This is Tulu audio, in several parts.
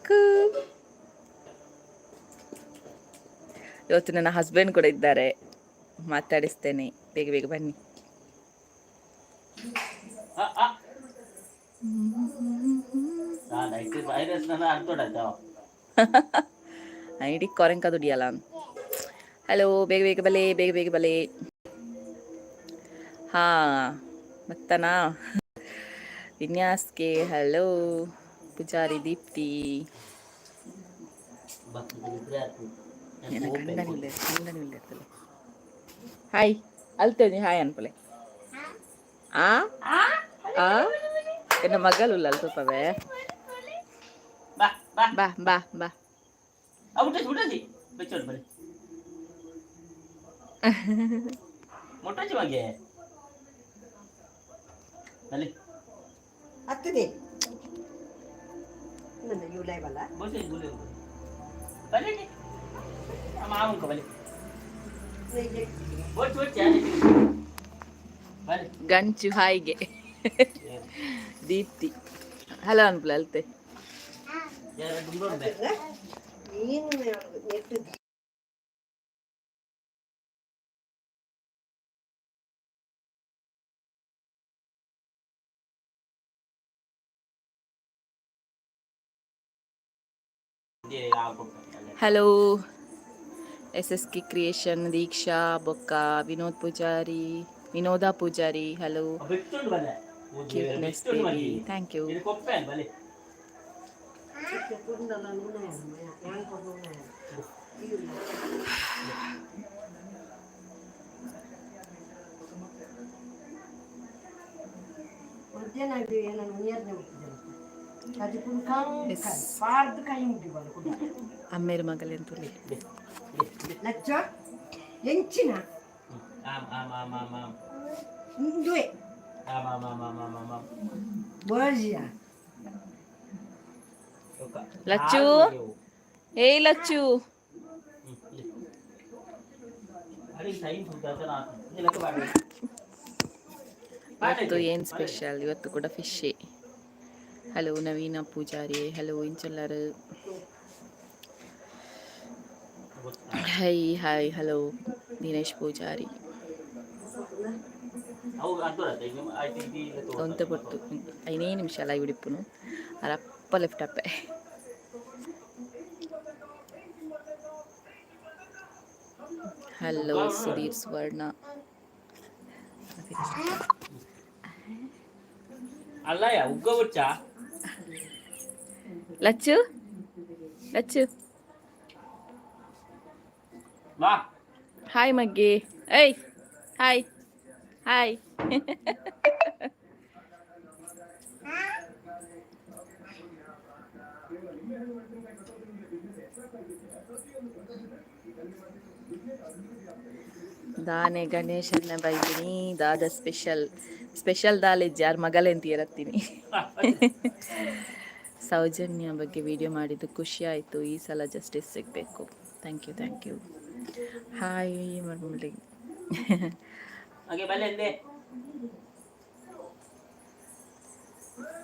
ಕೂ. ಇವತ್ತು ನನ್ನ ಹಸ್ಬೆಂಡ್ ಕೂಡ ಇದ್ದಾರೆ, ಮಾತಾಡಿಸ್ತೇನೆ. ಬೇಗ ಬೇಗ ಬನ್ನಿ. ಐಡಿ ಕೊರಂಕ ದುಡಿಯಲ್ಲ. ಹಲೋ, ಬೇಗ ಬೇಗ ಬಲೆ, ಬೇಗ ಬೇಗ ಬಲೆ. ಹಾ, ಮತ್ತನಾ ವಿನ್ಯಾಸ್ಗೆ. ಹಲೋ ಪೂಜಾರಿ ದೀಪ್ತಿ. ಗಂಡನಿಲ್ಲ, ಗಂಡನಿಲ್ಲ ಇರ್ತದೆ. ಹಾಯ್ ಅಲ್ತೇನೆ, ಹಾಯ್ ಅನ್ಪಲೆ. ಆ ಆ ಎನ್ನ ಮಗಲು ಉಲ್ಲ ಅಲ್ತಪವೇ. ಬಾ ಬಾ. ಬಾ ಬಾ ಬಾ. ಮುಟ್ಟಸಿ ಮುಟ್ಟಸಿ ಬೆಚ್ಚೋಡು ಬನ್ನಿ ಮುಟ್ಟಸಿ ಮಗೆ ಬನ್ನಿ. ಹತ್ತದೆ ನನ್ನ ಇವ್ಲೈವಲ್ಲ. ಬೋಸಿ ಬುಲೆ ಬನ್ನಿ ಮಾವಂಕ ಬನ್ನಿ. ಬೋಚ್ ಬೋಚ್ ಬನ್ನಿ. ಗಂಚು ಹಾಯ್ಗೆ. ದೀಪ್ತಿ ಹಲೋ ಅನ್ಪಲೆ ಅಲ್ತೆ. ನೀನು ನೆಟ್ಟು. Hello S S K creation Deeksha ಬೊಕ್ಕ ವಿನೋದ್ ಪೂಜಾರಿ, ವಿನೋದ ಪೂಜಾರಿ, ಹಲೋ. ಬೆತ್ತುಂಡು ಬಲ್ಲೆ. Cuteness baby, thank you. ಇದು ಕೊಪ್ಪೆ ಬಲೆ. ಮಧ್ಯಾಹ್ನ ನಾನು ನೀರ್ನೆ ಹುಟ್ಟಿದ್ದೇನೆ ಅದು ಪಾರ್ದು ಕೈ ಮುಗಿಬಾರ್ದು ಕುಡ. ಅಮ್ಮೇರು ಮಗಲೆಂತುಲಿ. ಲಚ್ಚ ಎಂಚಿನ. ಆಮ್ ಆಮ್ ಆಮ್ ಆಮ್ ಆಮ್. ಇಂದುವೆ. ಆಮ್ ಆಮ್ ಆಮ್ ಆಮ್ ಆಮ್ ಆಮ್ ಆಮ್. ಬೋಜಿಯ. ಲಚ್ಚು, ಏಯ್ ಲಚ್ಚು. ಇವತ್ತು ಏನು ಸ್ಪೆಷಲ್? ಇವತ್ತು ಕೂಡ ಫಿಶೇ. ಹಲೋ ನವೀನ ಪೂಜಾರಿ, ಹಲೋ ಇಂಚಲ್ಲರು. Hi hi, hello Dinesh Poojary. ಒಂತೆ ಪೊರ್ತು ಐನೇ ನಿಮಿಷ ಲೈವ್ ಇಪ್ಪುನು. ಅರಪ್ಪ ಲೆಫ್ಟ್ ಅಪ್ಪೆ. ಹಲೋ ಸುಧೀರ್ ಸುವರ್ಣ. ಅಲ್ಲಯ್ಯ ಉಗ್ಗ ಹುಚ್ಚ. ಲಚ್ಚು ಲಚ್ಚು. ಬಾ. ಹಾಯ್ ಮಗ್ಗಿ, ಏಯ್ ಹಾಯ್ ಹಾಯ್. ದಾನೆ ಗಣೇಶನ ಬೈದಿನಿ ದಾದ ಸ್ಪೆಷಲ್ ಸ್ಪೆಷಲ್ ದಾಲ್ ಇಜ್ಜಾರ್ ಮಗಲೆಂತ ಇರತ್ತೀನಿ. ಸೌಜನ್ಯ ಬಗ್ಗೆ ವಿಡಿಯೋ ಮಾಡಿದ್ದು ಖುಷಿ ಆಯಿತು. ಈ ಸಲ ಜಸ್ಟಿಸ್ ಸಿಗಬೇಕು. Thank you, thank you. Hi Murali. ಹಾಗೆ ಬಲೆ ಅಂದೆ.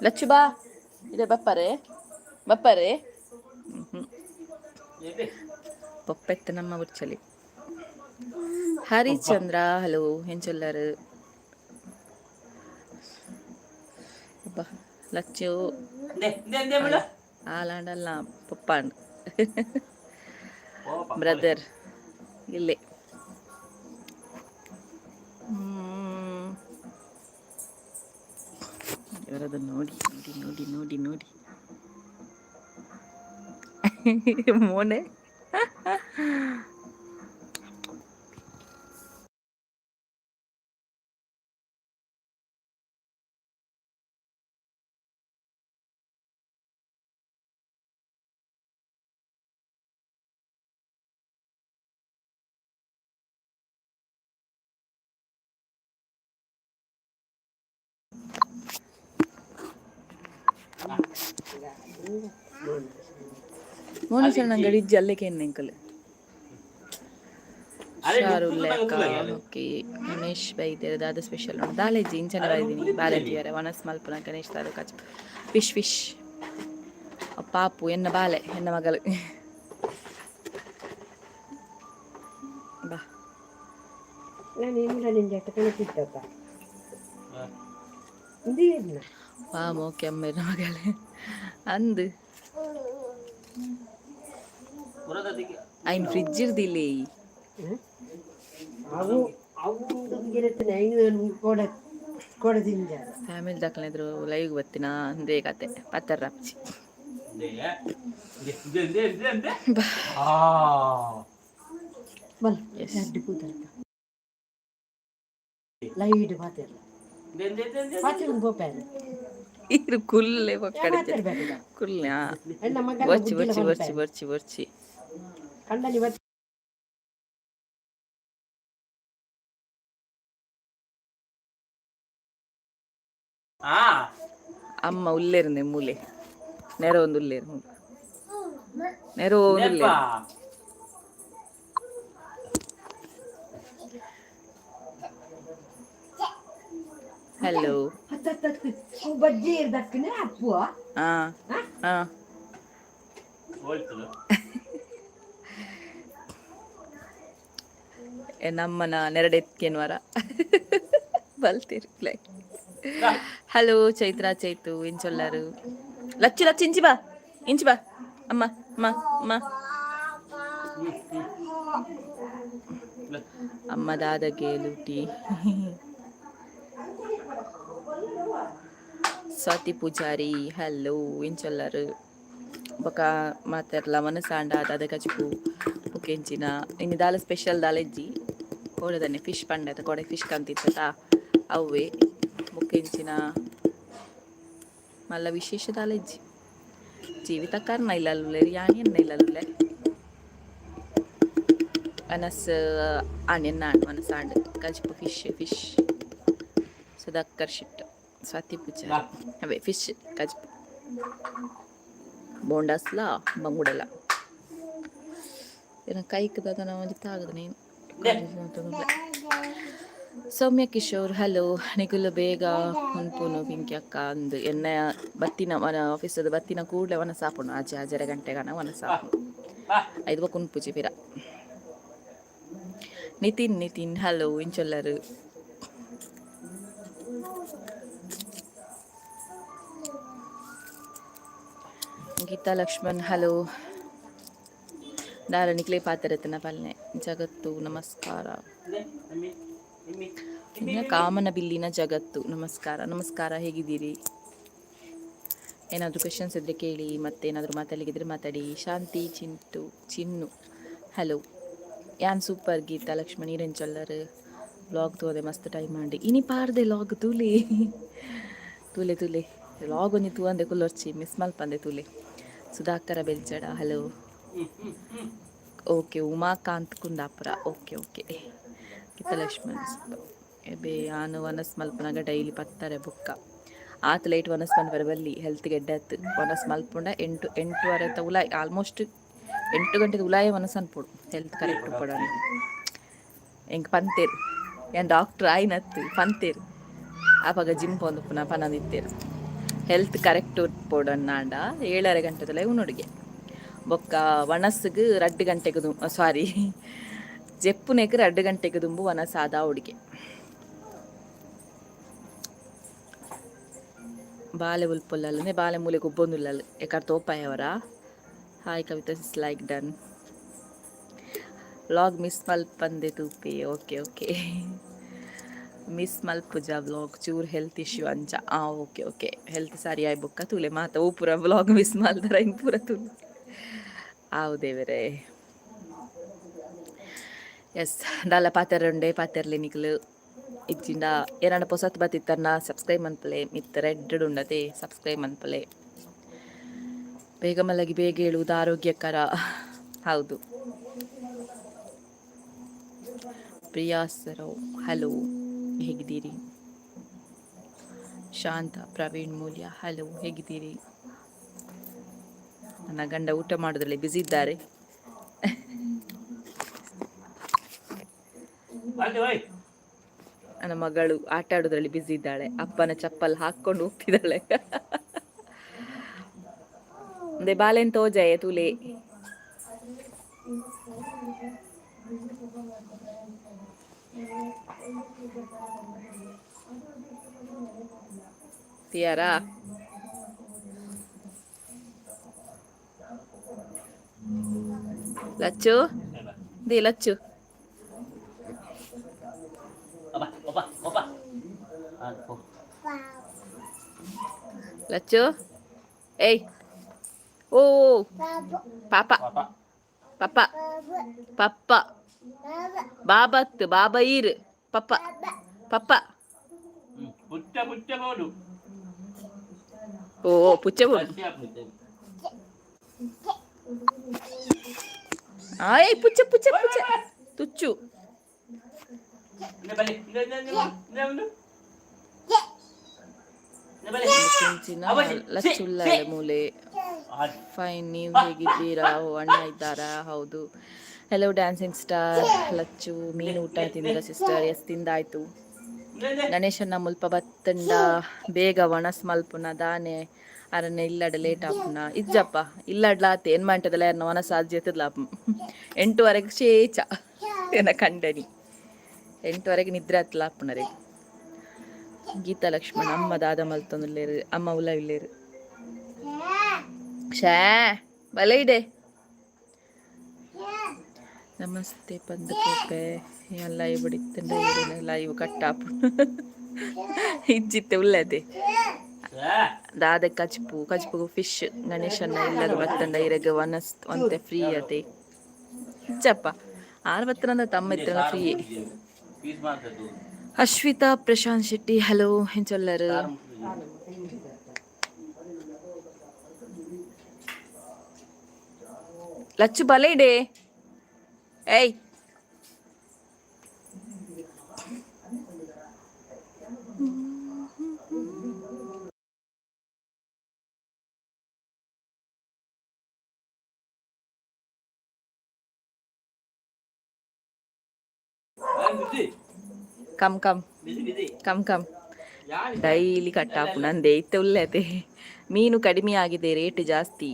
ಲಚ್ಚು ಬಾ ಇದೆ ಬಪ್ಪರೆ ಬಪ್ಪರೆ. ಪೊಪ್ಪೆತ್ತ ನಮ್ಮ ಉಚ್ಚಲಿ. ಹರಿಚಂದ್ರ ಹಲೋ ಎಂಚೊಲ್ಲರು ಅಬ್ಬಾ ಲಚ್ಚು. ಆಲಾಂಡಲ್ಲ ಪಪ್ಪಾಂಡ್ ಬ್ರದರ್ ಇಲ್ಲೇ. ಇವರದು ನೋಡಿ ನೋಡಿ ನೋಡಿ ನೋಡಿ ನೋಡಿ ಮೋನೆ. ಮೋನಿಸಣ್ಣ ಗಡಿಜ್ಜಿ ಅಲ್ಲೇ ಕೆನ್ನೆ ಅಂಕಲ್. ಹುಷಾರುಲ್ಲೆ ಅಕ್ಕ. ಓಕೆ, ಗಣೇಶ್ ಬೈದೇರ್ ದಾದ ಸ್ಪೆಷಲ್ ಉಂಡು? ದಾಲೇಜಿ ಇಂಚನೆ ಬೈದಿನಿ ಬಾಲೆ ವನಸ್ ಮಲ್ಪುನ ಗಣೇಶ್ ದಾದ ಕಚ್ ಫಿಶ್ ಫಿಶ್. ಪಾಪು ಎನ್ನ ಬಾಲೆ, ಎನ್ನ ಮಗಳು. ಬಾ. ನಾನು ಏನಿಲ್ಲ, ನಿನ್ ಜೊತೆ ಕಣಕ್ಕಿದ್ದಪ್ಪ ಇಂದು. ವಾ ಮೋಕೆ ಅಮ್ಮೇರ್ನ ಮಗಳೇ ಅಂದು. ಐನ್ ಫ್ರಿಜ್ ಇರ್ದಿಲ್ಲ. ಅವು ಅವು ಉಂಡು ಐನು ಕೊಡ ಕೊಡದಿಂಜ. ಫ್ಯಾಮಿಲಿ ದಾಖಲೆ ಲೈವ್ ಬತ್ತಿನ ಅಂದೇ ಕತೆ ಪತ್ತರ ರಪ್ಚಿ. ಬಲ್. ಎಸ್. ಅಡ್ಡು ಕೂತಲ್ಕ ಲೈಟ್ ಮಾತಿರ್ಲ ಪಾತಿರ್ ಗೋಪಾಲ. ಇರು ಕುಲ್ಲೆ ಪಕ್ಕಡೆ. ಮಾತಾಡ್ಬೇಕು. ಕುಲ್ಲೆ. ಎಣ್ಣ ಮಗನ. ಬರ್ಚಿ ಬರ್ಚಿ ಬರ್ಚಿ ಬರ್ಚಿ ಬರ್ಚಿ. ಕಂಡಲಿ. ಅಮ್ಮ ಉಲ್ಲೇರುಂದೆ ಮೂಲೆ ನೆರ ಒಂದು ಉಲ್ಲೇರು ನೆರ ಒಂದು ಉಲ್ಲೇರು. ಹಲೋ. ಹತ್ತು ಹತ್ತು ಹತ್ತು ಅವು ಬಜ್ಜಿ ಇರ್ದಕ್ಕನೆ ಅಪ್ಪುವ. ಹಾ ಹಾ. ನಮ್ಮನ ನೆರಡೆತ್ಕೇನ್ವರ ಬಲ್ತೀರಿ. ಹಲೋ ಚೈತ್ರ, ಚೈತು, ಇಂಚೊಲ್ಲಾರು? ಲಚ್ಚು ಲಚ್ಚು, ಇಂಚಿ ಬಾ, ಇಂಚಿ ಬಾ. ಅಮ್ಮ ಅಮ್ಮ ಅಮ್ಮ ಅಮ್ಮ ದಾದಗೆ ಲೂಟಿ. ಸ್ವಾತಿ ಪೂಜಾರಿ, ಹಲೋ, ಇಂಚೊಲ್ಲಾರು? ಬೊಕ ಮಾತೆರ್ಲ ಮನಸಾಂಡ ದಾದ ಕಜಿಪು ಬೊಕ ಇನ್ನು ದಾಲ ಸ್ಪೆಷಲ್ ದಾಲ ಇಜ್ಜಿ. ಕೋಡೆದನ್ನೆ ಫಿಶ್ ಪಂಡೆ, ಕೋಡೆ ಫಿಶ್ ಕಂತಿತ್ತ ಅವ್ವೆ. ಬೊಕ ಎಂಚಿನ ಮಲ್ಲ ವಿಶೇಷ ದಾಲ ಇಜ್ಜಿ. ಜೀವಿತ ಕರ್ನ ಇಲ್ಲ ಯಾನಿ ಎನ್ನ ಇಲ್ಲ. ಅನಸ್ ಆಂಡ್ ಎನ್ನ ಆಂಡ್ ಮನಸ್ ಆಂಡ್ ಕಜಿಪು ಫಿಶ್ ಫಿಶ್. ಸುಧಾಕರ್ ಶೆಟ್, ಸ್ವಾತಿ ಪೂಜಾರಿ, ಅವೇ ಫಿಶ್ ಕಜಿಪು, ಬೋಂಡಾಸ್ಲ ಬಂಗುಡೆಲ. ಏನ ಕೈಕ್ ದಾದ ಒಂಜಿ ತಾಗದ ನೀನು. ಸೌಮ್ಯ ಕಿಶೋರ್, ಹಲೋ. ನಿಕುಲು ಬೇಗ ಉನ್ಪುನು ಪಿಂಕಿ ಅಕ್ಕ ಅಂದು. ಎನ್ನ ಬತ್ತಿನ ವನ ಆಫೀಸದ ಬತ್ತಿನ ಕೂಡಲೇ ವನ ಸಾಪುನು. ಆಜೆ ಆಜರೆ ಗಂಟೆಗಾನ ವನ ಸಾಪುನು. ಐದು ಬೊಕ ಉನ್ಪುಜಿ ಪಿರ. ನಿತಿನ್ ನಿತಿನ್, ಹಲೋ, ಇಂಚೊಲ್ಲರು? ಗೀತಾ ಲಕ್ಷ್ಮಣ್, ಹಲೋ. ದಾಲ ನಿಕ್ಲೆ ಪಾತೆರತನ ಪಲ್ನೆ. ಜಗತ್ತು, ನಮಸ್ಕಾರ. ಕಾಮನ ಬಿಲ್ಲಿನ ಜಗತ್ತು, ನಮಸ್ಕಾರ ನಮಸ್ಕಾರ. ಹೇಗಿದ್ದೀರಿ? ಏನಾದರೂ ಕ್ವೆಶನ್ಸ್ ಇದ್ದರೆ ಕೇಳಿ, ಮತ್ತೆ ಏನಾದರೂ ಮಾತಾಡಲಿಕ್ಕಿದ್ರೆ ಮಾತಾಡಿ. ಶಾಂತಿ ಚಿಂಟು ಚಿನ್ನು, ಹಲೋ. ಯಾನ್ ಸೂಪರ್ ಗೀತಾ ಲಕ್ಷ್ಮಣ್, ಈರೆಂಚೊಲ್ಲರ್? ವ್ಲಾಗ್ ತೋದೆ ಮಸ್ತ್ ಟೈಮ್ ಮಾಡಿ ಇನಿ ಪಾರ್ದೆ ಲಾಗ್. ತೂಲೆ ತೂಲೆ ತೂಲೆ, ಲಾಗ್ ಒಂಜಿ ತೂವಂದೆ ಕುಲ್ಲೊರ್ಚಿ, ಮಿಸ್ ಮಲ್ಪಂದೆ ತೂಲೆ. Sudhakara Belchada, hello. Okay, Umakant Kundapura, okay okay. Geetha Lakshman, ಎಬೆ ಯಾನು ವನಸ್ ಮಲ್ಪನಾಗ ಡೈಲಿ ಪತ್ತಾರೆ ಬೊಕ್ಕ ಆತ್ ಲೈಟ್ ವನಸ್ ಮನ್ಪರೆ ಬಲ್ಲಿ, ಹೆಲ್ತ್ ಗೆಡ್ಡೆ. ವನಸ್ ಮಲ್ಪುಂಡ 8, 8:30 ಉಲಾಯ್, ಆಲ್ಮೋಸ್ಟ್ 8 ಗಂಟೆದ ಉಲಾಯ ವನಸ್ ಅನ್ಪೊಡು, ಹೆಲ್ತ್ ಕರೆಕ್ಟ್ ಉಪ್ಪಡಾನೆ. ಎಂಕ್ ಪಂತೇರ್, ಯಾನ್ ಡಾಕ್ಟರ್ ಆಯ್ನತ್ತು ಪಂತೇರ್. ಆಪಗ ಜಿಮ್ ಪೋಂದು ಪುನಃ ಪನೊಂದಿತ್ತೇರ್, ಹೆಲ್ತ್ ಕರೆಕ್ಟ್ ಉಪ್ಪೊಡನ್ನಾಂಡ 7:30 ಗಂಟೆದೊಳಗೆ ಉಣ್ಣುಡುಗೆ. ಬೊಕ್ಕ ವನಸ್ಗ್ 2 ಗಂಟೆಗೆ ದುಂಬು, ಸಾರಿ, ಜೆಪ್ಪುನೆಗ್ 2 ಗಂಟೆಗೆ ದುಂಬು ವನಸ್ ಆದ ಉಡುಗೆ. ಬಾಲೆ ಉಲ್ಪೊಲ್ಲಲ್ಲನೆ ಬಾಲೆ ಮೂಲೆ ಗೊಬ್ಬೊಂದುಲ್ಲಲ್ ಎಕರ್ ತೋಪಾಯವರ. Hi Kavita sis, like done. Vlog miss ಮಲ್ಪಂದೆ ತೂಪೆ. ಓಕೆ ಓಕೆ, ಮಿಸ್ ಮಲ್ಪುಜ ವ್ಲಾಗ್, ಚೂರು ಹೆಲ್ತ್ ಇಶ್ಯೂ ಅಂಚ. ಆ ಓಕೆ ಓಕೆ, ಹೆಲ್ತ್ ಸರಿ ಆಯ್ ಬೊಕ್ಕ ತೂಲೆ. ಮಾತ ಓ ಪೂರ ವ್ಲಾಗ್ ಮಿಸ್ ಮಲ್ದರ ಇನ್ ಪೂರ ತೂಲೆ. ಆವು ದೇವರೇ. ಎಸ್, ದಾಲ ಪಾತೆರುಂಡೆ ಪಾತೆರ್ಲೆ ನಿಕ್ಲು. ಇಜ್ಜಿಂಡ ಏನಾಂಡ ಪೊಸತ್ ಬತ್ತಿತ್ತನ್ನ ಸಬ್ಸ್ಕ್ರೈಬ್ ಮನ್ಪಲೆ. ಮಿತ್ತ್ ರೆಡ್ ಉಂಡತೆ, ಸಬ್ಸ್ಕ್ರೈಬ್ ಮನ್ಪಲೆ. ಬೇಗ ಮಲಗಿ ಬೇಗ ಏಳುವುದು ಆರೋಗ್ಯಕರ. ಹೌದು. ಪ್ರಿಯಾ ಸರೋ, ಹಲೋ, ಹೇಗಿದ್ದೀರಿ? ಶಾಂತ ಪ್ರವೀಣ್ ಮೂಲ್ಯ, ಹಲೋ, ಹೇಗಿದ್ದೀರಿ? ನನ್ನ ಗಂಡ ಊಟ ಮಾಡೋದ್ರಲ್ಲಿ ಬ್ಯುಸಿ ಇದ್ದಾರೆ. ಅಲ್ಲಿ ಹೋಯ್. ನನ್ನ ಮಗಳು ಆಟ ಆಡೋದ್ರಲ್ಲಿ ಬ್ಯುಸಿ ಇದ್ದಾಳೆ. ಅಪ್ಪನ ಚಪ್ಪಲ್ ಹಾಕೊಂಡು ಹೋಗ್ತಿದ್ದಾಳೆ. ಅಂದೆ ಬಾಲೆನ್ ತೋಜಾಯ ತೂಲೆ. ತಿಯಾರಾ? Lachchu they Lachchu. ಅಪ್ಪ ಅಪ್ಪ ಅಪ್ಪ. ಆ, ಹೋ. ಲಚ್ಚು, ಏಯ್, ಓ ಪಾಪ. ಪಾಪ. ಪಪ್ಪ ಪಪ್ಪ ಬಾಬತ್ ಬಾಬಾ ಈರ್ ಪಪ್ಪ ಪಪ್ಪ. ಪುಚ್ಚ ಪುಚ್ಚ ಬೋಡು. ಓ ಪುಚ್ಚ ಬೋಡು. ಪಚ್ಚೆ ಪುಚ್ಚ. ಆಯ್ ಪುಚ್ಚ ಪುಚ್ಚ ಪುಚ್ಚ ತುಚ್ಚು. ಇಂದೆ ಬಲೆ, ಇಂದೆ ಇಂದೆ ಇಂದೆ ಇಂದೆ ಉಂಡು. ಇಂದೆ ಬಲೆ. ಕುಂಚಿನ ಲಚ್ಚುಲ್ಲಾಳೆ ಮೂಲೆ. ಫೈನ್, ನೀವು ಹೇಗಿದ್ದೀರಾ? ಓ, ಅಣ್ಣ ಇದ್ದಾರಾ? ಹೌದು. ಹಲೋ ಡ್ಯಾನ್ಸಿಂಗ್ ಸ್ಟಾರ್ ಲಚ್ಚು, ಮೀನು ಊಟ ತಿಂದ್ರ ಸಿಸ್ಟರ್? ಎಸ್, ತಿಂದಾಯ್ತು. ಇಂದೆ ಇಂದೆ. ಗಣೇಶನ ಮುಲ್ಪ ಬತ್ತಂಡ ಬೇಗ ಒಣಸ್ ಮಲ್ಪುನ ದಾನೆ ಅರನೆ ಇಲ್ಲಡ ಲೇಟ್ ಆಪುನ ಇಜ್ಜಪ್ಪ ಇಲ್ಲಡ್ಲಾತೆ ಏನ್ ಮಂಟದಲ್ಲ ಯಾರನ್ನ ಒಣಸ್ ಆಜ್ಯತದ್ಲಾಪ 8ವರೆಗೆ ಶೇಚ ಏನ ಕಂಡನಿ 8ವರೆಗೆ ನಿದ್ರೆ ಹತ್ತಲಾಪುನರೆ. ಗೀತಾ ಲಕ್ಷ್ಮಣ್ ಅಮ್ಮ ದಾದ ಮಲ್ತೊಂದುಲ್ಲೇರು ಅಮ್ಮ ಉಲ ಇಲ್ಲೇರು ಶೇ ಬಲೆ ಇದೆ. ನಮಸ್ತೆ ಪಂದ್ ಪೋಪೆ ಲೈವ್ ಬಿಡಿತ್ತಂಡ ಲೈವ್ ಕಟ್ಟಾಪು ಇಜ್ಜಿತ್ತೆ ಉಲ್ಲದೆ. ದಾದ ಕಚ್ಪು ಕಚ್ಪು ಫಿಶ್ ಗಣೇಶನ ಇಲ್ಲಗ ಬತ್ತಂಡ ಇರಗ ವನಸ್ ಒಂತೆ ಫ್ರೀ ಅದೇ ಇಜ್ಜಪ್ಪ ಆರು ಬತ್ತನಂದ ತಮ್ಮ ಇತ್ತನ ಫ್ರೀ. ಪೀಸ್ ಮಾಡ್ತದ್ದು. ಅಶ್ವಿತಾ ಪ್ರಶಾಂತ್ ಶೆಟ್ಟಿ ಹಲೋ ಹೆಂಚೊಲ್ಲರು? ಲಚ್ಚು ಬಲೆ ಇಡೆ ಏಯ್. ಬಿಸಿ. Come come. ಬಿಸಿ ಬಿಸಿ. Come come. ಯಾರು? ಡೈಲಿ ಕಟ್ಟಾಪು ನಂದೆ ಇತ್ತೆ ಉಲ್ಲತೆ. ಮೀನು ಕಡಿಮೆ ಆಗಿದೆ, ರೇಟ್ ಜಾಸ್ತಿ.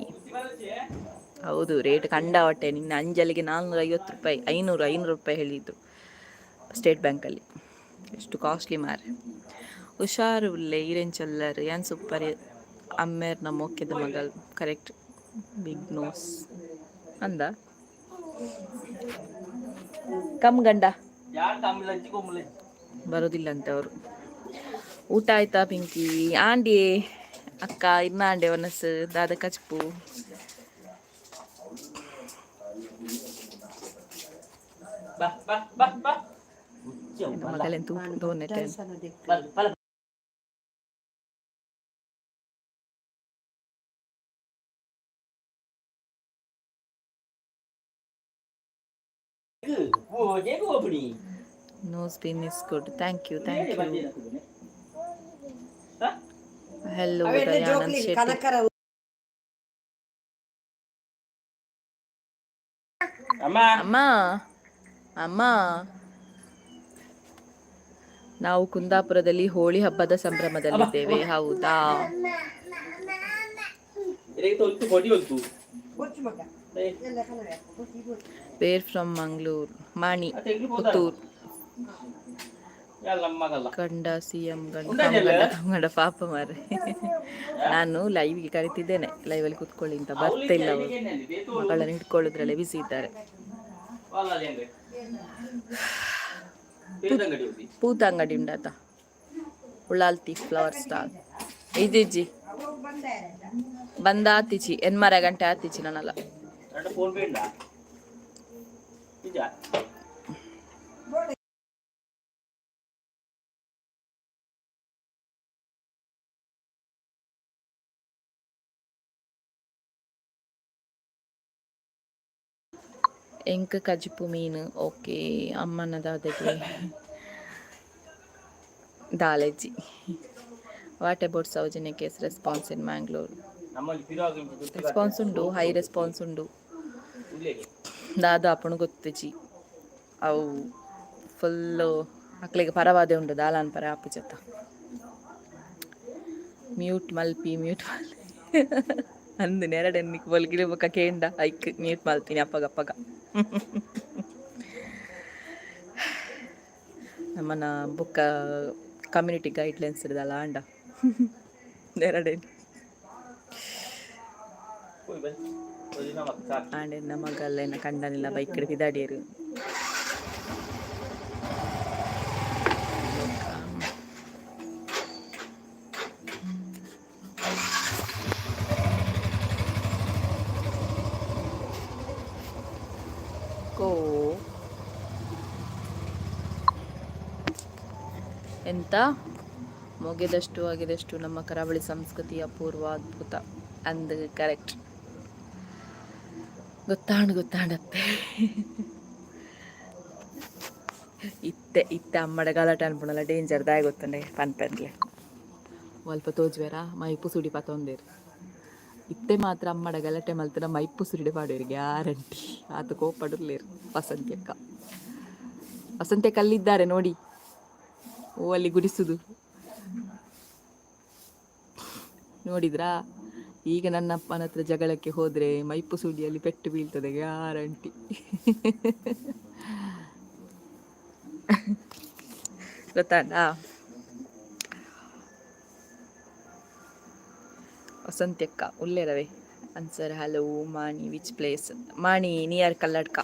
ಹೌದು, ರೇಟ್ ಕಂಡಾವಟ್ಟೆ. ನಿನ್ನ ಅಂಜಲಿಗೆ 450 ರೂಪಾಯಿ, 500 500 ರೂಪಾಯಿ ಹೇಳಿದ್ದು ಸ್ಟೇಟ್ ಬ್ಯಾಂಕಲ್ಲಿ. ಎಷ್ಟು ಕಾಸ್ಟ್ಲಿ ಮಾರೆ. ಹುಷಾರು ಉಲ್ಲೆ ಈರೆಂಚೊಲ್ಲರು ಏನ್ ಸೂಪರ್ ಅಮ್ಮೇರ್ ನಮ್ಮ ಮೊಕ್ಕೆದ ಮಗಲ್ ಕರೆಕ್ಟ್ ಬಿಗ್ ನೋಸ್ ಅಂದ ಕಮ್ ಗಂಡ. ಯಾರು ತಮ್ಮಲಜ್ಜಿ ಕೊಮ್ಮಲಜ್ಜಿ? ಬರೋದಿಲ್ಲ ಅಂತ ಅವರು. ಊಟ ಆಯ್ತಾ ಪಿಂಕಿ ಆಂಡಿ ಅಕ್ಕ? ಇನ್ನ ಆಂಡೆ ಒನಸ್ ದಾದ ಕಚ್ಪು? ಬಾ ಬಾ ಬಾ ಬಾ. ಮಗಲೆನ್ ತೂಪು ದೋನೆಟ್. ಬಲ ಬಲ. Nose pin is good. Thank you, thank you. Hello Dayanand Shetty. ಕನಕರ. ಅಮ್ಮ. ಅಮ್ಮ ಅಮ್ಮ, ನಾವು ಕುಂದಾಪುರದಲ್ಲಿ ಹೋಳಿ ಹಬ್ಬದ ಸಂಭ್ರಮದಲ್ಲಿದ್ದೇವೆ. ಹೌದಾ? ಕೊಡಿ ಹೊಲ್ತು. ಗೊತ್ತು ಮಗ ಎಲ್ಲ ಕನವೆ ಗೊತ್ತಿ ಗೊತ್ತು. ವೇರ್ ಫ್ರಮ್ ಮಂಗಳೂರು ಮಾಣಿ ಪುತ್ತೂರು. ಮಗಲ್ಲ. ಕಂಡ ಸಿಎಂ ಗಂಡ ಗಂಡ ಗಂಡ ಪಾಪ ಮಾರ್ರೆ. ನಾನು ಲೈವ್ಗೆ ಕರಿತಿದ್ದೇನೆ, ಲೈವಲ್ಲಿ ಕೂತ್ಕೊಳ್ಳಿ ಅಂತ, ಬರ್ತಿಲ್ಲ ಅವರು. ಮಕ್ಕಳನ್ನು ಹಿಡ್ಕೊಳ್ಳೋದ್ರಲ್ಲೇ ಬಿಸಿ ಇದ್ದಾರೆ. ಪೂತ ಅಂಗಡಿ ಉಂಡಾತ ಉಳ್ಳಾಲ್ತಿ ಫ್ಲವರ್ ಸ್ಟಾಲ್ ಇಜ್ಜಿ ಬಂದ ಆತಿಚಿ ಎನ್ಮರ ಗಂಟೆ ಆತಿಚಿ ನಾನಲ್ಲ. ಫೋನ್ ಪೇ ಉಂಡಾ ನಿಜ? ಎಂಕ್ ಕಜಿಪು ಮೀನು ಓಕೆ. ಅಮ್ಮನ ದಾದಗೆ ದಾಲೆಜ್ಜಿ. What about Soujanya case response in Mangalore? ನಮ್ಮಲ್ಲಿ ಫಿರಾಗ್. ರೆಸ್ಪಾನ್ಸ್ ಉಂಡು, ಹೈ ರೆಸ್ಪಾನ್ಸ್ ಉಂಡು. ದಾದ ಅಪ್ಪಣು ಗೊತ್ತುಜಿ ಅವು. ಫುಲ್ಲು ಅಕ್ಲೆಗ್ ಪರವಾದೆ ಉಂಡು ದಾಲಾನ್ ಪರ ಆಪುಜತ್ತ. ಮ್ಯೂಟ್ ಮಲ್ಪಿ, ಮ್ಯೂಟ್ ಮಲ್ಪಿ ಅಂದ್ ನೆರಡೆನ್ ನಿಕ್ ಬೊಲ್ಗಿಲಿ ಬೊಕ್ಕ ಕೇಂಡ ಐಕ್ ಮ್ಯೂಟ್ ಮಲ್ತೀನಿ ಅಪ್ಪಗ ಅಪ್ಪಗ. ನಮ್ಮನ ಬೊಕ್ಕ ಕಮ್ಯುನಿಟಿ ಗೈಡ್ಲೈನ್ಸ್ ಇರದಲ್ಲ ಆಂಡ ನೆರಡೆನ್. ಪೋಯಿ ಬನ್ನಿ ಒಂಜಿ ನಮಕ್ ಸಾಕು. ಆಂಡ ಎನ್ನ ಮಗಲ್ ಎನ್ನ ಕಂಡನಿಲ್ಲ ಬೈಕ್ ಪಿದಾಡಿಯರು. ಕೋ ಎಂತ ಮೊಗೆದಷ್ಟು ಆಗಿದಷ್ಟು ನಮ್ಮ ಕರಾವಳಿ ಸಂಸ್ಕೃತಿ ಅಪೂರ್ವ ಅದ್ಭುತ ಅಂದ್. ಕರೆಕ್ಟ್, ಗೊತ್ತಾಂಡ್ ಗೊತ್ತಾಂಡತ್ತೆ. ಇತ್ತೆ ಇತ್ತೆ ಅಮ್ಮಡ ಗಲಾಟೆ ಅನ್ಪುಣಲ್ಲ ಡೇಂಜರ್ ದಾಯ ಗೊತ್ತಂಡೆ ಪನ್ಪೆಂದ್ಲೆ ಅಲ್ಪ ತೋಜುವೆರಾ ಮೈಪು ಸುಡಿ ಪತೊಂದೇರು. ಇತ್ತೆ ಮಾತ್ರ ಅಮ್ಮಡ ಗಲಾಟೆ ಮಲ್ತನ ಮೈಪು ಸುರಿಡೆ ಪಾಡುವೆರ್ ಗ್ಯಾರಂಟಿ. ಆತ ಕೋಪಡುಲ್ಲೇರು. ವಸಂತಿ ಅಕ್ಕ, ವಸಂತಿ ಅಕ್ಕ ಅಲ್ಲಿದ್ದಾರೆ ನೋಡಿ. ಓ, ಅಲ್ಲಿ ಗುಡಿಸುದು ನೋಡಿದ್ರಾ? ಈಗ ನನ್ನ ಅಪ್ಪನ ಹತ್ರ ಜಗಳಕ್ಕೆ ಹೋದ್ರೆ ಮೈಪು ಸುಡಿಯಲ್ಲಿ ಪೆಟ್ಟು ಬೀಳ್ತದೆ guarantee. ಗೊತ್ತಾಂಡಾ? ವಸಂತ್ಯಕ್ಕ ಉಲ್ಲೇರವೆ answer. Hello Mani, which place Mani? Near Kalladka.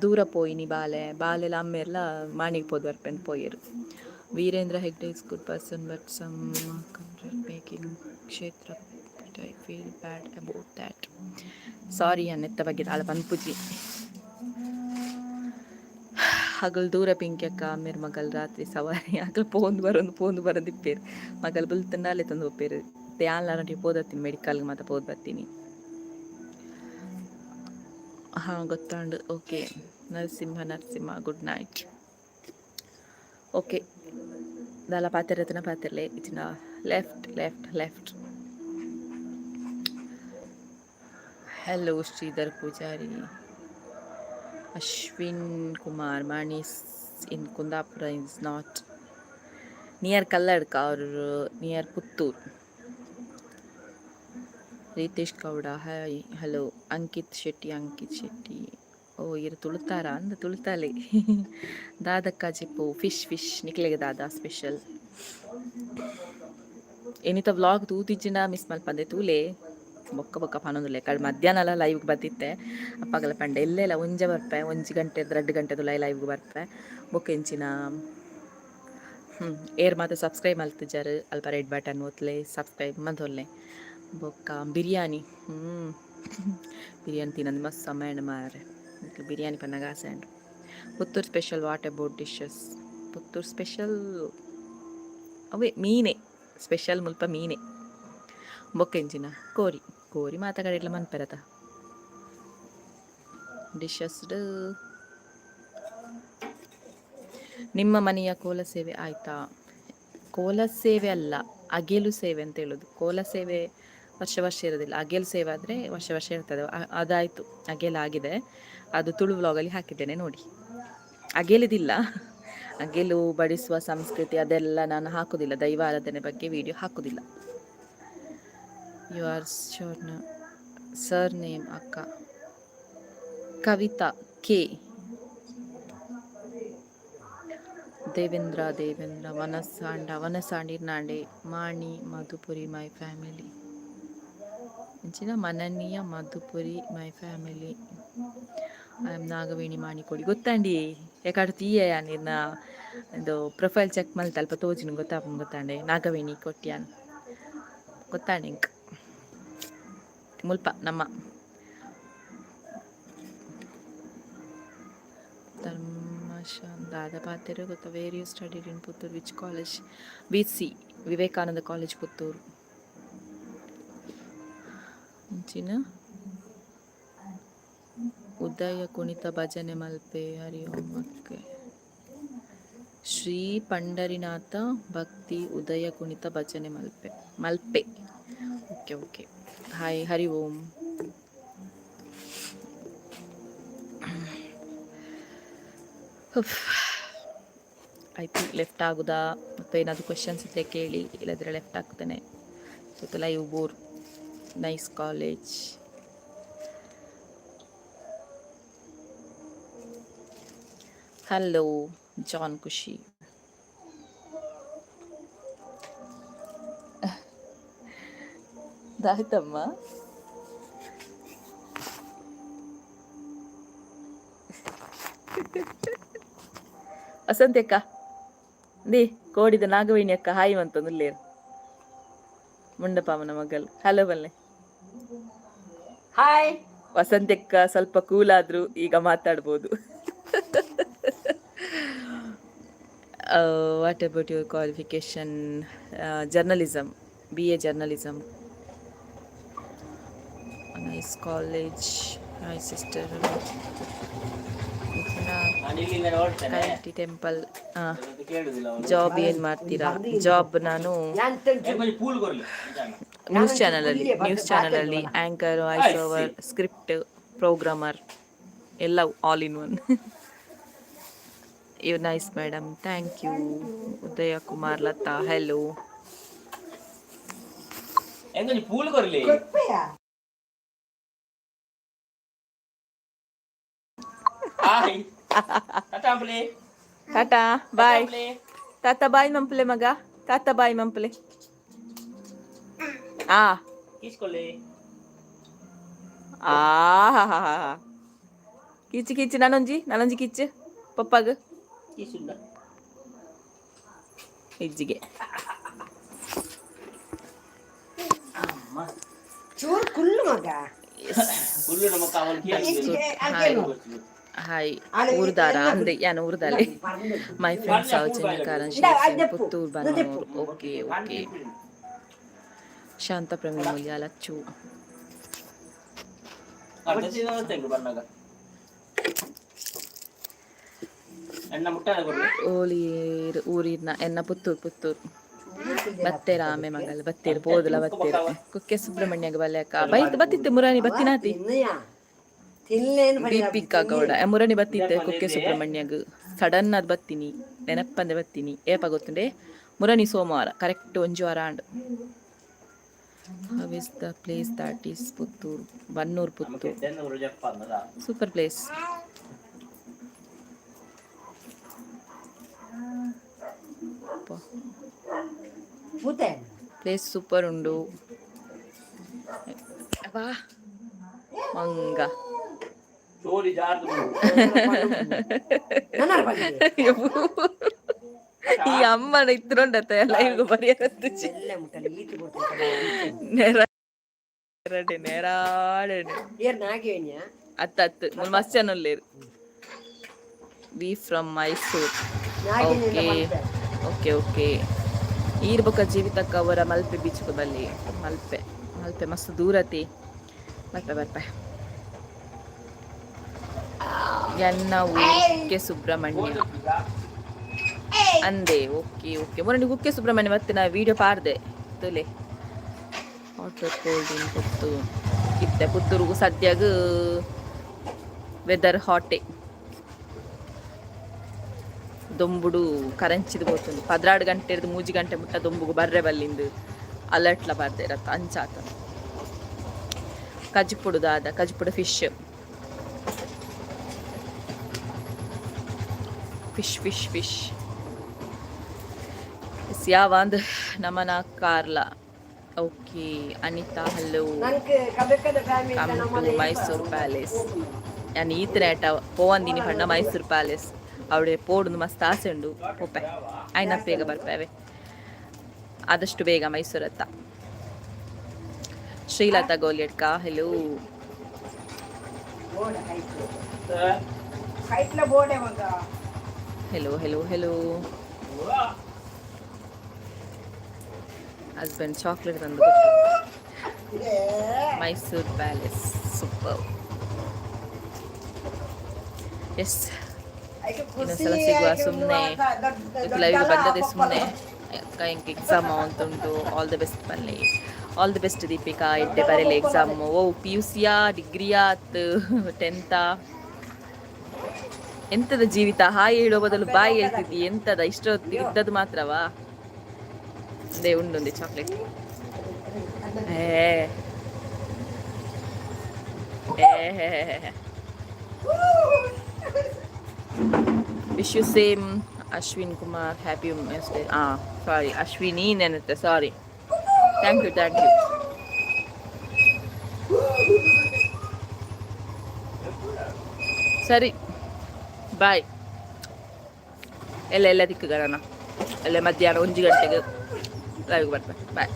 ದೂರ ಪೋಯಿನಿ ಬಾಲೆ ಬಾಲೆಲ ಅಮ್ಮೆರ್ಲ ಮಾಣಿಗೆ ಪೋದು ಬರ್ಪೆಂದು ಪೋಯೆರು. Veerendra Hegde is good person, but some content making ಕ್ಷೇತ್ರ, I feel bad about that. Sorry, ಅನ್ನೆತ್ತ ಬಗ್ಗೆ ದಾಲ ಪನ್ಪುಜಿ. ಹಗಲು ದೂರ ಪಿಂಕ್ಯಕ್ಕ ಅಮ್ಮೆರ್ ಮಗಲ್ ರಾತ್ರಿ ಸವಾರಿ. ಅಗಲ್ ಪೋಂದು ಬರೊಂದು ಪೋಂದು ಬರೋದಿಪ್ಪೇರು. ಮಗಲ್ ಬುಲ್ತುಂಡಾಲೆ ತಂದು ಪೋಪೇರು. ಯಾನ್ಲ ಪೋದತ್ತೀನಿ ಮೆಡಿಕಲ್ಗೆ ಮಾತ ಪೋದು ಬರ್ತೀನಿ. ಹಾಂ, ಗೊತ್ತಾಂಡು. Okay Narasimha, Narasimha, good night. Okay, ದಾಲ ಪಾತೆರತನ ಪಾತೆರ್ಲೆ ಇಚಿನ. Left, left, left. Hello Sridhar Poojary. Ashwin Kumar, Mani's in Kundapura is not near Kalladka or near Puttur. Ritesh Gowda, hi, hello. Ankit Shetty, Ankit Shetty. ಓ, ಇರು ತುಳುತಾರ ಅಂದ ತುಳುತಾಲೆ. ದಾದಕ್ಕ ಚಿಪ್ಪು ಫಿಶ್, ಫಿಶ್ ನಿಕ್ಲೆಗೆ ದಾದ ಸ್ಪೆಷಲ್? ಏನಿತ ವ್ಲಾಗ್ ತೂತಿಜ್ಜಿನ ಮಿಸ್ ಮಲ್ಪಂದೆ ತೂಲೆ. ಬೊಕ್ಕ ಬೊಕ್ಕ ಪನೊಂದುಲ್ಲೆ. ಕಡೆ ಮಧ್ಯಾಹ್ನ ಲೈವ್ಗೆ ಬತ್ತಿತ್ತೆ ಅಪ್ಪಗಲ ಪಂಡೆ ಎಲ್ಲೆಲ್ಲ ಒಂಜೆ ಬರ್ಪೆ. 1 ಗಂಟೆ 2 ಗಂಟೆದುಲೈ ಲೈವ್ಗೆ ಬರ್ಪೆ. ಬೊಕ್ಕ ಎಂಚಿನ ಏರ್ ಮಾತ ಸಬ್ಸ್ಕ್ರೈಬ್ ಮಲ್ತಿಜಾರು ಅಲ್ಪ ರೆಡ್ ಬಟನ್ ಒತ್ಲೆ, ಸಬ್ಸ್ಕ್ರೈಬ್ ಮಂತೊಲ್ಲೆ. ಬೊಕ್ಕ ಬಿರಿಯಾನಿ, ಬಿರಿಯಾನಿ ತಿನ್ನಂದು ಮಸ್ತ್ ಸಮಯ ಮಾರೆ. ಬಿರಿಯಾನಿ ಪನ್ನಗ ಆಸೆ ಉಂಡು. Puttur special, what about dishes? Puttur special ಅವೇ ಮೀನೆ ಸ್ಪೆಷಲ್ ಮುಲ್ಪ, ಮೀನೆ. ಬೊಕ್ಕ ಎಂಚಿನ ಕೋರಿ, ಕೋರಿ ಮಾತ ಕಡೆಟ್ಲ ಮನ್ಪೆರತ. ಡಿಶಸ್. ನಿಮ್ಮ ಮನೆಯ ಕೋಲ ಸೇವೆ ಆಯ್ತಾ? ಕೋಲ ಸೇವೆ ಅಲ್ಲ, ಅಗೇಲು ಸೇವೆ ಅಂತ ಹೇಳೋದು. ಕೋಲ ಸೇವೆ ವರ್ಷ ವರ್ಷ ಇರೋದಿಲ್ಲ. ಅಗೇಲು ಸೇವೆ ಆದರೆ ವರ್ಷ ವರ್ಷ ಇರ್ತದೆ. ಅದಾಯಿತು, ಅಗೇಲು ಆಗಿದೆ. ಅದು ತುಳು ವ್ಲಾಗಲ್ಲಿ ಹಾಕಿದ್ದೇನೆ ನೋಡಿ. ಅಗೇಲಿದಿಲ್ಲ, ಅಗೇಲು ಬಡಿಸುವ ಸಂಸ್ಕೃತಿ ಅದೆಲ್ಲ ನಾನು ಹಾಕುದಿಲ್ಲ. ದೈವ ಆರಾಧನೆ ಬಗ್ಗೆ ವಿಡಿಯೋ ಹಾಕುದಿಲ್ಲ. You are sure sir name ಅಕ್ಕ? ಕವಿತಾ ಕೆ. ದೇವೇಂದ್ರ, ದೇವೇಂದ್ರ ವನಸಾಂಡ, ವನಸಾಂಡ್ ಇರ್ನಾಂಡೆ. Mani Madhupuri my family. ಇಂಚಿನ ಮನನೀಯ Madhupuri my family. I am Nagaveni Manikodi. ಗೊತ್ತಾಂಡಿ ಯಾಕಡೆ ತೀಯ ನಿರ್ನ ಇದು ಪ್ರೊಫೈಲ್ ಚೆಕ್ ಮಲ್ತ ಅಲ್ಪ ತೋಜಿನ ಗೊತ್ತಾಪುಂಡು. ಗೊತ್ತಾಂಡೆ, ನಾಗವೇಣಿ ಕೊಟ್ಯಾನ್ ಗೊತ್ತಾಂಡೆ ಇಂಕ್. ಮುಲ್ಪ ನಮ್ಮ ಧರ್ಮಶಾಂದಾದ ಪಾತೆರ ಗೊತ್ತ. Where you studied in Puttur, which college? V C, Vivekananda college, Puttur. ಇಂಚಿನ ಉದಯ ಕುಣಿತ ಭಜನೆ ಮಲ್ಪೆ ಹರಿ ಓಂ. ಓಕೆ. ಶ್ರೀ ಪಂಡರಿನಾಥ ಭಕ್ತಿ ಉದಯ ಕುಣಿತ ಭಜನೆ ಮಲ್ಪೆ, ಮಲ್ಪೆ. Okay okay. Hi, Hari Om. I think left ಆಗುದಾ ಮತ್ತು ಏನಾದರೂ ಕ್ವೆಶನ್ಸ್ ಇದ್ದರೆ ಕೇಳಿ, ಇಲ್ಲದ್ರೆ ಲೆಫ್ಟ್ ಆಗ್ತೇನೆ. ಜೊತೆ live bore. Nice college. Hello John Khushi. ದಾಯ್ತಮ್ಮ. Vasanthi ಅಕ್ಕ, they ಕೋಡಿದ ನಾಗವೇಣಿ ಅಕ್ಕ ಹಾಯ್ ಅಂತಂದು ಮುಂಡಪಾಮನ ಮಗಲ್. ಹಲೋ ಬಲ್ಲೆ. ಹಾಯ್. ವಸಂತಿ ಅಕ್ಕ ಸ್ವಲ್ಪ ಕೂಲ್ ಆದ್ರು, ಈಗ ಮಾತಾಡ್ಬೋದು. What about your qualification? Journalism, BA journalism. Nice college. Hi sister. ನಾನು ಇಲ್ಲಿಂದ ನೋಡ್ತೇನೆ. ಟೆಂಪಲ್. ಅದು ಕೇಳುದಿಲ್ಲ ಅವನು. ಜಾಬ್ ಏನು ಮಾಡ್ತೀರಾ? ಜಾಬ್ ನಾನು ಏ, ಪೂಲ್ ಕೊರ್ಲಿ. ನ್ಯೂಸ್ ಚಾನಲಲ್ಲಿ anchor, voice over, script, programmer ಎಲ್ಲ all in one. You nice madam, thank you. Udaya Kumar Latha, hello. ಹೆಂಗ ಪೂಲ್ ಕೊರ್ಲಿ. ಕೊಪ್ಪೆಯ. ಹಾಯ್, ಟಾಟಾ ಅಂಪ್ಲಿ. Tata bye. ತಾತ ಬಾಯ್ ಮಂಪ್ಲೆ ಮಗ, ತಾತ ಬಾಯ್ ಮಂಪ್ಲೆ ಆ. ಕೀಸ್ಕೊಳ್ಳಿ. ಆ ಹಾ ಹಾ ಹಾ. ಕಿಚ್ಚು ಕಿಚ್ಚು, ನಾನೊಂಜಿ ನಾನೊಂಜಿ ಕಿಚ್ಚು ಪಪ್ಪಾಗ. ಕೀಸುಂಡ. ಇಜ್ಜಿಗೆ. ಚೂರು ಕುಲ್ಲು ಮಗ. ಫುಲ್ಲು ನಮ್ಮ ಕಾವಲ್. Hi hi. ಊರ್ದಾರ ಅಂದೆ ಯಾನ್ ಊರ್ದಾಲೆ. My friend Soujanya Karanj, Puttur Bannur. Okay okay. Shanta Praveen Mulya Lachchu. ಅರ್ಧ ಸೀದಾ ಬಂದಾಗ ಎಣ್ಣ ಮುಟ್ಟಾದ ಕೊಡ್ಲಿ. ಓಲಿರ್ ಊರಿನ ಎನ್ನ? ಪುತ್ತೂರು ಪುತ್ತೂರು. ಬತ್ತೇರ ಆಮೆ ಮಗಲ್ ಬತ್ತೇರು ಪೋದುಲ ಬತ್ತೇರು. ಕುಕ್ಕೆ ಸುಬ್ರಹ್ಮಣ್ಯಗ ಬಲ್ಯಕ್ಕ ಬೈತ್ ಬತ್ತಿತ್ತೆ ಮುರಾನಿ ಬತ್ತಿನಾತಿ. ತಿನ್ನೇನು? ದೀಪಿಕಾ ಗೌಡ. ಮುರಣಿ ಬತ್ತಿತ್ತೆ ಕುಕ್ಕೆ ಸುಬ್ರಹ್ಮಣ್ಯಗ್. ಸಡನ್ ಅದು ಬತ್ತೀನಿ, ನೆನಪಂದೆ ಬತ್ತೀನಿ. ಏಪ ಗೊತ್ತುಂಡೆ? ಮುರಣಿ ಸೋಮವಾರ, ಕರೆಕ್ಟ್ ಒಂಜಿ ವಾರ and. How is the place that is Puttur? Bannur, Puttur. Super place. ಪೂತೆ. ಪ್ಲೇಸ್ ಸೂಪರ್ ಉಂಡು. ಅಬ್ಬಾ ಮಂಗ. ಚೋಲಿ ಜಾರ್ದು. ನನ್ನ ಬಂದಿದೆ. ಈ ಅಮ್ಮನ ಇತ್ತುಂಡತ್ತ ಲೈವ್ ಬರಿಯರತ್ತುಚಿ. ಎಲ್ಲ ಮುಟ್ಟಲ್ಲ ಈತು ಕೊಡ್ತಾರೆ. ನೇರ ಎರಡೆ ನೇರಾಡನೆ. ಏರ್ ನಾಗೇಣ್ಯ. ಅತ್ತ ಅತ್ತು ಮುಲ್ ಮಸ್ತ್ ಜನ ಉಲ್ಲೇರು. We from Mysore. ನಾಗೇಣ್ಯ. Okay okay okay. ಈರ್ ಬೊಕ ಜೀವಿತಕ್ಕ ಅವರ ಮಲ್ಪೆ ಬೀಚ್ಗೆ ಬಲ್ಲಿ. ಮಲ್ಪೆ ಮಲ್ಪೆ ಮಸ್ತ್ ದೂರತಿ. ಬರ್ಪೆ ಬರ್ಪೆ. ಎನ್ನ ಕುಕ್ಕೆ ಸುಬ್ರಹ್ಮಣ್ಯ ಅಂದೆ. Okay okay. ಮೊನ್ನೆ ಕುಕ್ಕೆ ಸುಬ್ರಹ್ಮಣ್ಯ ಮತ್ತೆ ನಾ ವಿಡಿಯೋ ಪಾರ್ದೆ ತುಲೆ. ವಾಟರ್ ಕೋಲ್ಡ್ ಇನ್ ಪುತ್ತೂರು. ಇತ್ತೆ ಪುತ್ತೂರುಗು ಸದ್ಯಾಗ ವೆದರ್ ಹಾಟೆ. ದೊಂಬುಡು ಕರಂಚಿದ ಪೋತುಂಡು. 12 ಗಂಟೆ ಹಿಡ್ದು 3 ಗಂಟೆ ಮುಟ್ಟ ದೊಂಬುಗು ಬರ್ರೆ ಬಲ್ಲಿಂದು ಅಲರ್ಟ್ಲ ಬರ್ದೇರತ್ತ ಅಂಚಾತ. ಕಜಿಪುಡು ದಾದ? ಕಜಿಪುಡು ಫಿಶ್ ಫಿಶ್ ಫಿಶ್ ಫಿಶ್. ಯಾವಂದ್ ನಮನ ಕಾರ್ಲ. Okay Anita, hello. ನಂಗೆ ಕಬೆಕ್ಕದ family. Come to Mysore palace. ನಾನು ಈತನೇಟ ಪೋವಂದಿನಿ ಪಂಡ ಮೈಸೂರು ಪ್ಯಾಲೇಸ್ ಅವಡೆ ಪೋಡುಂದು ಮಸ್ತ್ ಆಸೆ ಉಂಡು. ಪೋಪೆ ಆಯ್ನ ಬೇಗ ಬರ್ಪೇವೆ, ಆದಷ್ಟು ಬೇಗ ಮೈಸೂರತ್ತ. ಶ್ರೀಲತಾ ಗೋಲಿಯಡ್ಕ, ಹಲೋ. ಬೋಡ ಕೈಟ್ಲ ಕೈಟ್ಲ ಬೋಡೆ ಮಗ. Hello hello hello. Husband chocolate ತಂದು ಕೊಟ್ಟರು. Mysuru palace super. ಎಸ್, ಇನ್ನೊಂದ್ಸಲ ಸಿಗುವ. ಸುಮ್ಮನೆ ಲೈವ್ ಬಂದದೆ ಸುಮ್ಮನೆ. ಅಕ್ಕ ಇಂಕ್ ಎಕ್ಸಾಮ್ ಅಂತುಂಟು, ಆಲ್ the best ಬನ್ನಿ. ಆಲ್ the best Deepika, ಎಡ್ಡೆ ಬರೆಲೆ ಎಕ್ಸಾಮ್. ಓ, ಪಿಯುಸಿಯಾ, ಡಿಗ್ರಿಯಾ ಅತ್ ಟೆಂತಾ? ಎಂತದ ಜೀವಿತ? ಹಾಯ್ ಹೇಳುವ ಬದಲು ಬಾಯ್ ಹೇಳ್ತಿದ್ದಿ. ಎಂತದ ಇಷ್ಟ ಇದ್ದದ್ದು ಮಾತ್ರವಾ? ಅದೇ ಉಂಡೊಂದು ಚಾಕ್ಲೇಟ್. ಏ ಏ, wish you same Ashwin Kumar, happy women's day. ಆ, ಸಾರಿ, ಅಶ್ವಿನಿ ನೆನತ್ತೆ. Sorry, thank you, thank you. ಸರಿ, ಬಾಯ್. ಎಲ್ಲ ಎಲ್ಲ ದಿಕ್ಕುಗಳನ್ನ ಅಲ್ಲೇ ಮಧ್ಯಾಹ್ನ 1 ಗಂಟೆಗೆ ಲೈವ್ಗೆ ಬರ್ತಾರೆ. ಬಾಯ್.